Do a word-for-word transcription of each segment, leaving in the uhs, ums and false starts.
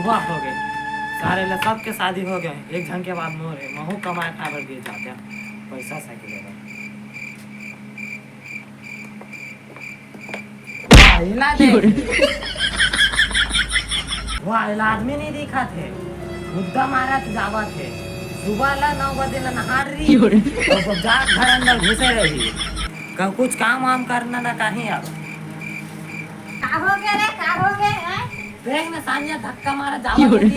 वाह, हो गए। सारे ला सबके शादी हो गए, एक झन के बाद मोर हे। महू कमाए खाए बर गिर जाते हैं, पैसा साइकिल लेगा। वाह, एला देख। वाह, एला आदमी नहीं दिखत हे। मुद्दा मारत जावत हे। सुबह ला नौ बजे ला नहार रही। और वो जाग घर अंदर घुसे रही। का कुछ काम वाम करना ना कहीं अब। का हो गया रे, का हो गया, हैं? देख ना सानिया धक्का मारत जावत हे।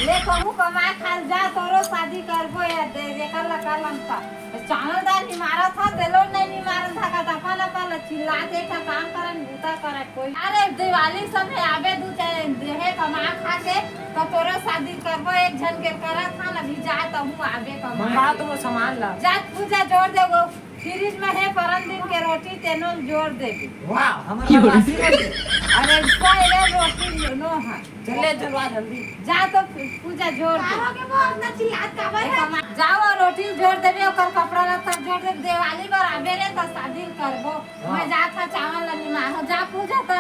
ले कहूँ कमाए खाए जा, तोरो शादी करबो या दे, जेकर ला कर लमता। चावल दाल निमारत ह, तेलो नहीं निमारत ह, का दफा न पाला चिल्लात हे, का काम करन, बूता करन कोई। अरे दिवाली सब हे, आबे दू चार देहे कमा खा के, तो तोरो शादी करबो, एक झन के करत हन, अभी जा तहूँ आबे कमा मंगा के। तो वो सामान ला। जा पूजा जोर दे, वो फ्रिज में हे, परन दिन के रोटी तेनो जोर देबे। वाह, हमर बरबासी रोटी। अरे, पहले रोटी नो है। चल ले, चलवा जल्दी। जा तो पूजा जोर दे। का हो गे वो, अतना चिल्लात काबर है? जाओ, रोटी जोर देबे, ओकर कपड़ा लत्ता जोर देबे, दिवाली बर आबे रे, त शादी करबो। हाँ। मैं जात हा चावल ला निमारो, जा पूजा त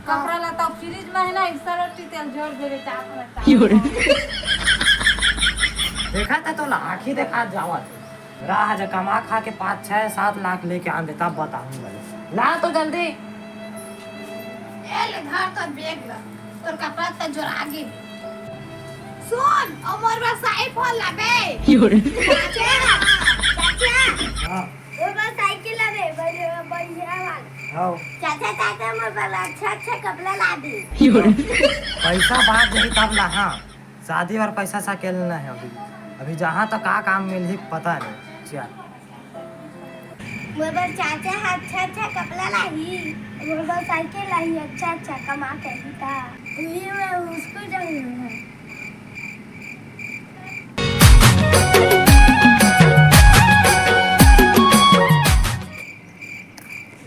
कपड़ा लत्ता फ्रिज में है ना, एक रोटी तेल जोर देबे, जा अपना चावल। देखा था तो ला, आँखी देखा जावत। राह जा कमा खा के पाँच, छह, सात लाख लेके आन दे, तब बताऊँ मैं। ला तो जल्दी। ए ले, धर तो बैग ला, तोर कपड़ा त जोरा गे। सुन, ओ मोर बर साई फोन लाबे। चाचा, चाचा, हाँ। मोर बर साइकिल लाबे, बढ़िया, बढ़िया वाला। हाँ। चाचा, चाचा, मोर बर अच्छा, अच्छा कपड़ा लाबे। पैसा बात जही तब ला, हाँ। शादी बर पैसा साइकिल नहीं है अभी। अभी जहाँ तक का काम मिलही पता नहीं। चल। मोर बर चाचा ह अच्छा अच्छा कपड़ा लाही। मोर बर साइकिल लाही अच्छा अच्छा कमा के ही ता। वही मैं उसको जाऊंगा।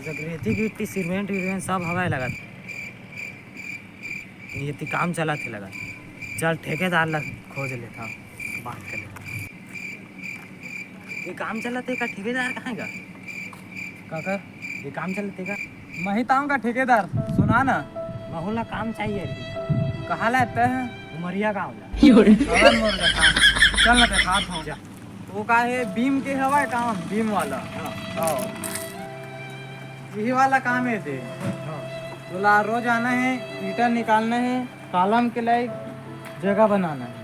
जब रेती गिट्टी सीमेंट वीमेंट सब हवाए लगत। ये ती काम चलत हे लगा। चल ठेकेदार ला खोज लेता, बात कर लेता। ये काम चलत हे का, ठेकेदार कहाँ हे का? काकर? ये काम चलत हे का? मही ताऊं का ठेकेदार, सुना ना। महू ला काम चाहिए अभी। कहाँ ला आते हैं? उमरिया गाँव ला। पवन मोर का काम। चल ना, देखा था। जा। वो का हे, बीम के हवाए काम, बीम वाला। हाँ। हाँ। यही वाला काम हे दे। हाँ। तोला रोज आना हे, ईटा निकालना हे, कॉलम के लाइक जगह बनाना हे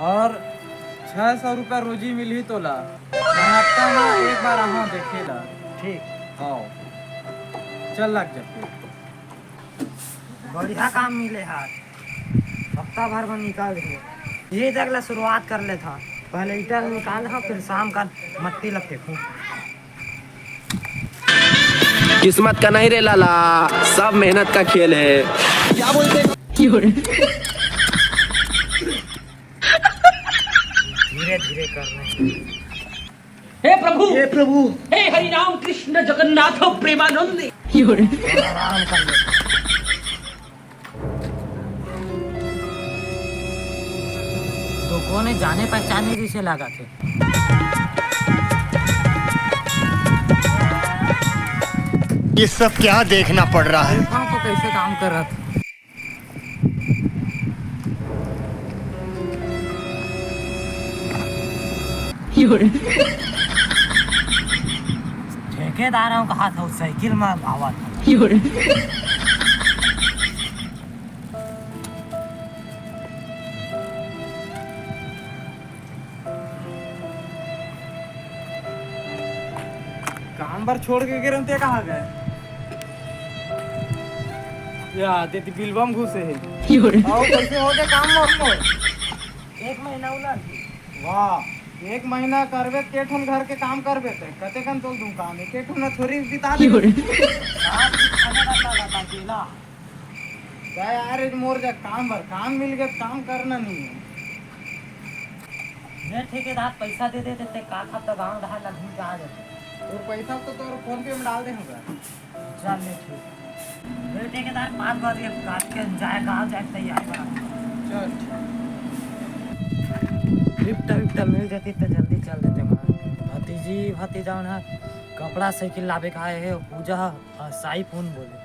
और छह सौ रुपया रोजी मिलही तोला। मैं हफ्ता में एक बार आहा देखे ला। ठीक। हाँ। चल लग जा फिर। बढ़िया काम मिले हाथ। हफ्ता भर में निकाल दे। ये जगह ला शुरुआत कर लेता। पहले ईटा निकाल हा, फिर शाम का मट्टी ला फेंकू। किस्मत का नहीं रे लाला, सब मेहनत का खेल है। क्या बोलते? धीरे धीरे करना है। हे प्रभु, हे प्रभु। हे हरि राम कृष्ण जगन्नाथ प्रेमानंद। आराम कर ले। तो कौन हे, जाने पहचाने जैसे लागत हे। ये सब क्या देखना पड़ रहा है? देखो तो कैसे काम कर रहा था। ठेकेदार हूँ कहा था, साइकिल में आवा था। काम बर छोड़ के गे रहूं, ते कहाँ गए? या, ते ती बिलवा म घुसे हे। अउ कैसे हो गए काम मोर मोर? एक महीना उलर। वाह, एक महीना करबे, के ठन घर के काम करबे ते? कते कन तोल दूं काम, के ठन थोड़ी बिता दे। का यार, मोर जग काम बर काम मिल गए, काम करना नहीं है। ये ठेकेदार पैसा दे देते ते का खाता गांव धार ला घूम के आ जाते। तोर पैसा तो तोर फोन पे में डाल दे होगा। चल ले ठीक। ये ठेकेदार पाँच बजे काट के जाए, गांव जाए तैयार करा। चल ठीक। लिफ्ट विफ्ट मिल जाती तो जल्दी चल देते घर। भतीजी भतीजा उन्हें कपड़ा साइकिल लावे का आए है, पूजा ह, साई फोन बोले।